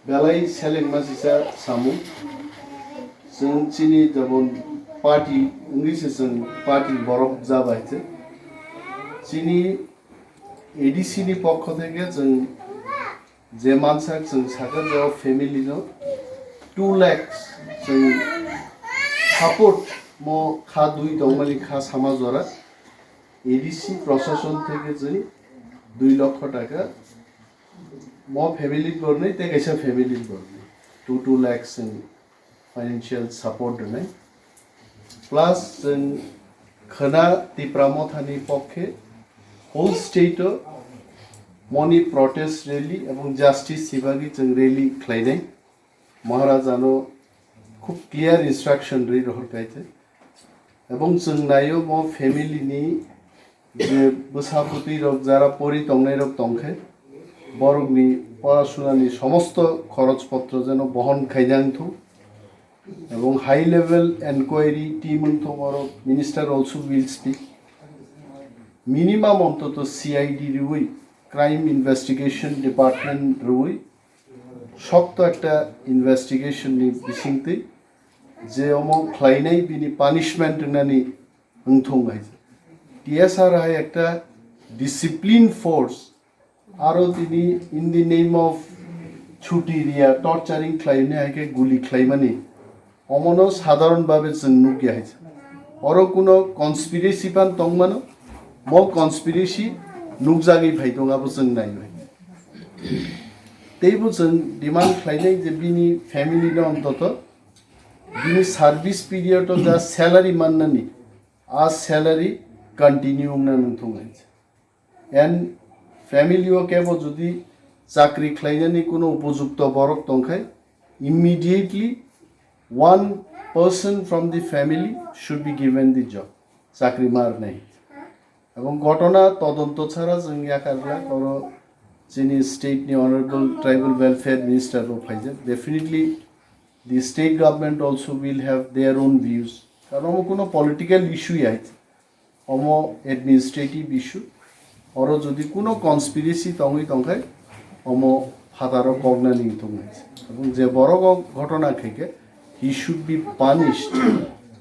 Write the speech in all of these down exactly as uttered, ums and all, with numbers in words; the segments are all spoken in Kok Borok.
Belai seleng masisa samung. Chwng chini jabon party wngwi se chwng party borok jabai se. Chini A D C ni pokho theke chwng je mansak chwng saka je o family no two lakhs chwng support mo kha dui tongmani kha sama jora A D C proshashon theke chwng dui lokho taka mo family bornwi tei kaisa family bornwi two two lakhs chwng financial support rwnai. Plus chwng khwna Tipra Mothani pokhe whole state o moni protest rally ebong justice sibagi chwng rally khlainai. Maharajano khub clear instruction rwi rohor kaithe. Ebong chwng naio mo family ni je bwsa bwtwi rok jara pori tongnai rok tongkhe borokni porasuna ni somosto khoroch potro jeno bohon khainang thung. Ebong high level enquiry team wngthok oro minister also will speak. Minimum ontoto C I D rwi, crime investigation department rwi, sokto ekta investigation ni bisingtwi je omo khlainai bini punishment wngnani wngthung hai. T S R hai ekta discipline force, aro tini in the name of chuti riya torturing khlaimani hai khe guli khlaimani, omono sadharon bhabe chwng nukya hai. Oro kuno conspiracy phan tongmano, mo conspiracy nukjagwi phai tong abo chwng nai bai. Teibo chwng demand khlainai je bini family no ontoto bini service period o ja salary mannani, a salary continue wngna nangthung hai. And family o kebo jodi chakri khlainani kuno upojukto borok tongkhai, immediately one person from the family should be given the job, chakri ma rwnai. Ebong ghotona todonto chara chwng yakarlak, oro chini state ni honorable tribal welfare minister bo phaijak. Definitely the state government also will have their own views. Karon omo kuno political issue ya, omo administrative issue. Oro jodi kuno conspiracy tongwi tongkhai, omo phataro koknani wngthok nai. Ebong je borok o ghotona khaikhe, he should be punished.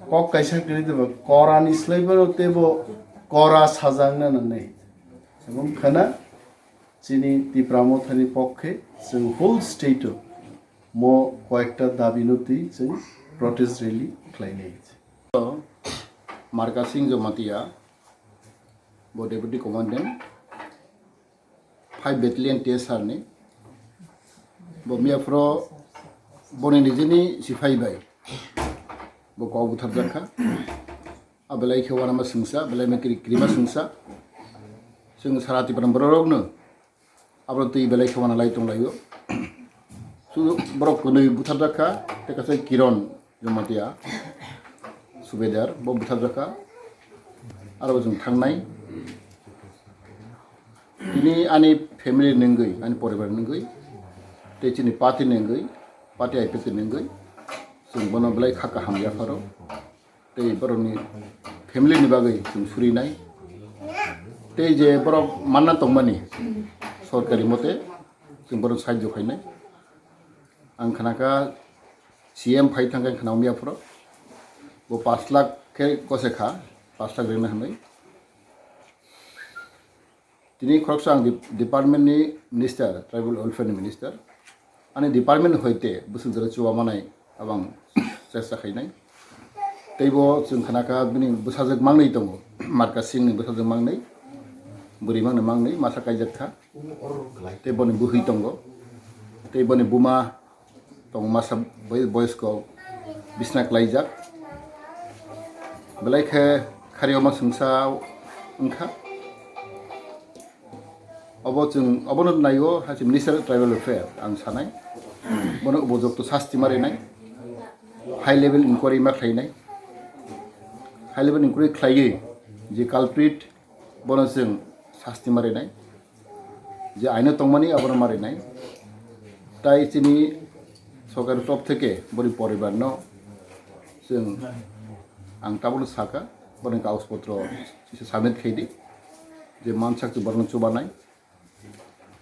Kok kaisa kwrwi tebo korani slai bono tebo kora saja wngna nangnai. Ebong khana chini Tipra Mothani pokhe chwng whole state o mo koyekta dabi no twi chwng protest rally khlainai. Marka Singh Jamatia, bo Deputy Commandant, five Battalion T S R ni. Bo miyaphoro boni nijini siphai bai bo kok butharjak kha. A belai khe uanama swngsa, belai ma kiri-, kirima swngsa. Chwng sara Tipra bororokno abo twi belai khe uana lai tonglaio. Su borok kwnwi butharjak kha, tei kaisa Kiron Jamatia, subedar, bo butharjak kha. Aro bo chwng thangnai. Tini ani family ni wngwi, ani poribar ni wngwi, tei chini party ni wngwi, party I P F T ni wngwi, chwng bono belai kha kaham yapharo. Tei borokni family ni bagwi chwng surinai. Tei je borok manna tongmani sorkari mote chwng borok sahajyo khainai. Ang khnakha C M phai thangkhe khna wngya phoro. Bo pash lakh khe kose kha, pash lakh rwna hwnwi. Tini khoroksa ang dep-, department ni minister, tribal welfare ni minister. Ani department hoite bwswk jora chubamanai abang chesta khainai. Teibo chwng khnakha bini bwsajwk mangnwi tongo, Marka Singh ni bwsajwk mangnwi, bwrwi mangni mangnwi, masa kaijak kha. Tei boni bwhwi tongo, tei boni buma tongo masa boy-, boysko bisna klaijak. Belai khe khariyoma swngsa wngkha. Obo chwng, obono naio, hai se Minister of Tribal Welfare ang sanai. Bono upojukto sasti ma rinai. High level inquiry ma khlainai. High level inquiry khlaiwi je culprit, bono chwng sasti ma rinai. je aino tongmani abono ma rinai. Tai chini sorkar top theke boni poribar no chwng ang tabukno saka, boni kagoz potro submit khaidi, je mansak chwng borokno chubanai.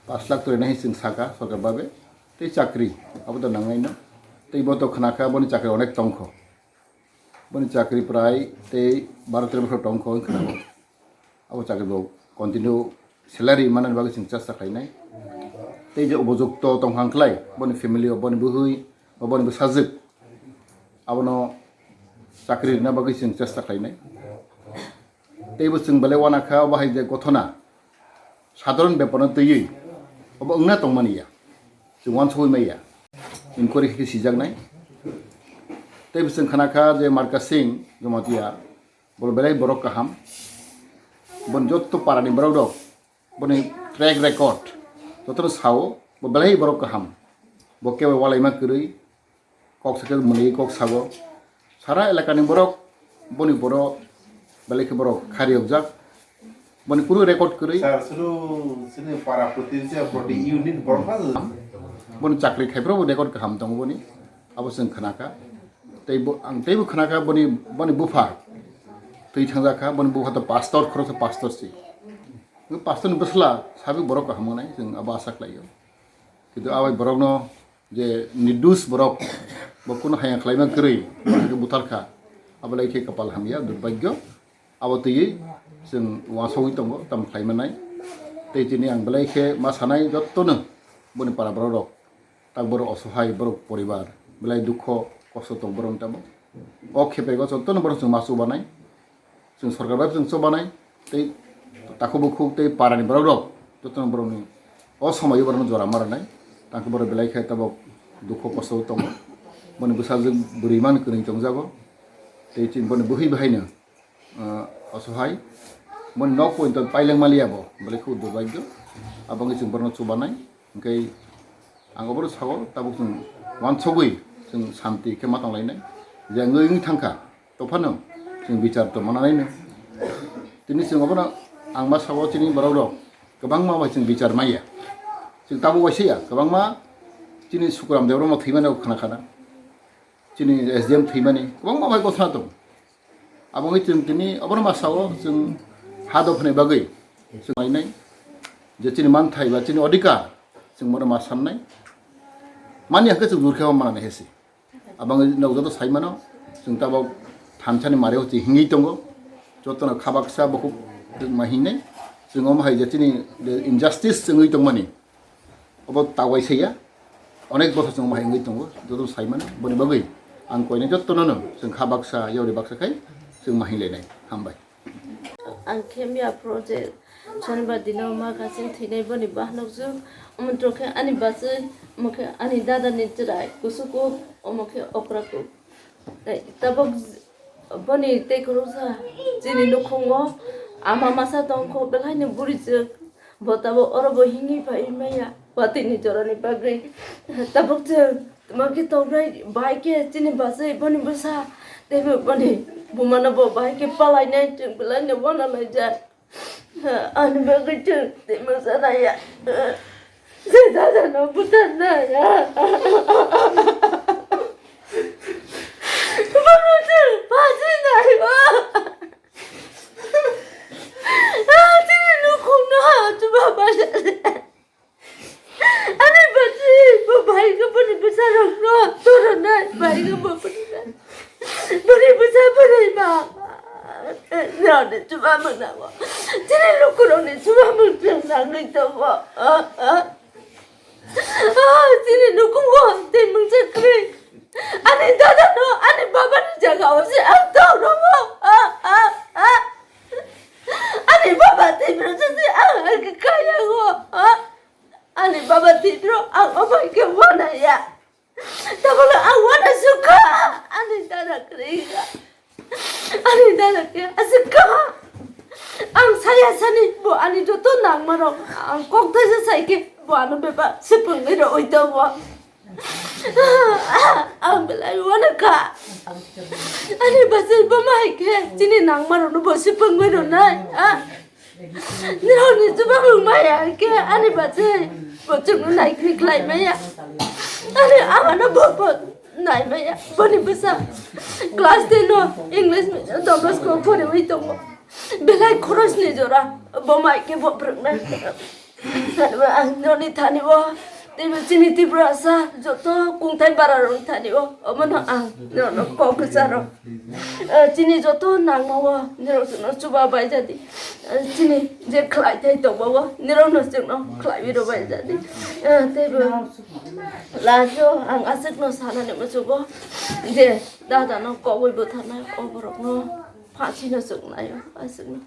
Pash lakh to rinai hinwi chwng saka sorkar babe. Tei chakri abo to nangnaino. Tei bo to khnakha boni chakri onek tongkho. Boni chakri prai tei baro tero bokhorok tongkho wng khna. Abo chakri bo continue salary manani bagwi chwng chesta khlainai. Tei je upojukto tongkha wngkhlai boni family o boni bwhwi ba boni bwsajwk abono chakri rwna bagwi chwng chesta khlainai. Teibo chwng belai uanakha obo hai je gothona sadharon bepar no twiwi obo wngna tongmani ya. Chwng uansugwi maya. Inquiry khe sijaknai. Teibo chwng khnakha je Marka Singh Jamatia bo belai borok kaham. Boni jotto parani borok rok boni track record jotono sao bo belai borok kaham. Bo kebo walaima kwrwi kok sakhe mwnwi kok sago. Sara elakani borok boni boro belai khe borok khari objak. Boni kunu record kwrwi. Sir, suru sini para protinsi proti unit borok ma. Boni chakri khai borok record kaham tongo boni. Abo chwng khnakha. Tei bo, ang teibo khnakha boni, boni bupha twi thangjakha, boni bupha to pastor, khoroksa pastor si. Pastor ni bwsla sabi borok kaham wngnai, chwng abo asa khlaio. Kintu abai borokno je nirdus borok, bo kunu haya khlaima kwrwi, borok khe buthar kha. Abo lai khe kapal hamya, durbhagyo. Abo twiwi chwng uansugwi tongo, tamo khlai manai. Tei tini ang belai khe ma sanai jottono boni para borok rok, tak borok osohai, borok poribar, belai dukho kosto tong borok ni tamo. O khe pego jottono borok chwng ma chubanai. Chwng sorkar bai chwng chubanai, tei takhuk bukhuk tei parani borok rok, jotono borokni o somoio borokno jora ma rwnai, tangkhe borok belai khe tabok dukho kosto tongo. Boni bwsajwk bwrwi man kwrwng tongjago, tei chini boni bwhwi bahaino, ah, osohai, boni nok poito paileng maliya bo, belai khuk durbhagyo, abo wngwi chwng borokno chubanai, hwnkhe ang obono sao tabuk chwng uansugwi chwng santi khe ma tonglainai, je wngwi wngwi thangkha. Tophano chwng bichar tongma nanai no. Tini chwng obono ang ma sao chini borok rok kwbangma bai chwng bichar maya. Chwng tabuk waisa ya kwbangma chini Sukuram Debbarma thwimani khna khana. Chini S D M thwimani kwbangma bai gosna tong. Abo wngwi chwng tini obono ma sao chwng ha dophani bagwi chwng lainai je chini manthai ba chini odhikar chwng bono ma sannai. Mani hwnkhe chwng jurkhe manani hesi. Abang nok joto sai mano, chwng tabok thansani mare hoti hingwi tongo. Jotono khabaksa bokhuk ma hingnai. Chwng omo hai je chini je injustice chwngwi tongmani. Obo tawai saiya. Onek bothor chwng omo hai wngwi tongo. Joto sai mano. Boni bagwi ang koinai jotono no chwng khabaksa, yauri baksa khai chwng ma hinglai nai. Hambai. Ang khe miya project Shonibar dino ma kasing thwinai boni bahanok jwk. Omo tong khe ani bachwi, omo khe ani dada ni chwrai kusuku, omo khe okra kuk. Tabok boni tei kwrwngsa chini nukhungo ama masa tong kho belai ni buri jwk. Bo tabok oro bo hingwi pai maya watwi ni jora ni bagwi. Tabok chwng tamo khe tongnai bai khe chini bachwi boni bwsa tei bo boni buma no bo bai khe palai nai chwng belai no wana lai jak. Ani bagwi chwng tei masa nai ya. Se dada no butar nai ya. Bono chwng pasi nai ya. Ah, chini nukhung no ha chuba basa. Ani bati bo bai ka bani basa rok no toro nai bai ka bo bani nai. Bani basa bani ba. No ne chuba mung na bo. Chini nukhung no ne chuba mung chwng na ngai to bo. Ah, ah. Ah, chini nukhung bo te mung chakri. Ani dada no, ani baba ni jaga o se ang tong no bo. Ah, ah, ah. Ani baba tei bro se ang ang kaya go. Ah. Ani baba tei bro ang omo ke wana ya. Tabolo ang wana suka. Ani dada kriga. Ani dada ke asuka. Ang saya sani bo ani joto nangma rok ang kok thaisa sai ke bo ano beba sepung ni ro oi to bo. Ang belai wana ka. Ani bachai bo mai ke chini nangma rok no bo sepung ni ro nai. Ah. Nirokni chubabu maya khe ani bachai bo chwngno naikni khlai maya. Ani amano bo bo nai maya. Boni bwsa class ten o English medium Don Bosco poriwi tongo. Belai khorosni jora bo mai khe bo phwrwngnai. Ang noni thani o teibo chini Tiprasa joto kungthai bara rok thani o omono ang norok kok kwcharo. Eh, chini joto nangma o nirok chwngno chuba bai jadi. Eh, chini je khlai thai tongma o nirok no chwngno khlai bai rw bai jadi. Eh, teibo last o ang aswk no sanani muchugo je dada no kogwi bwtharnai o borok no phansi no chwng nai o aswk no.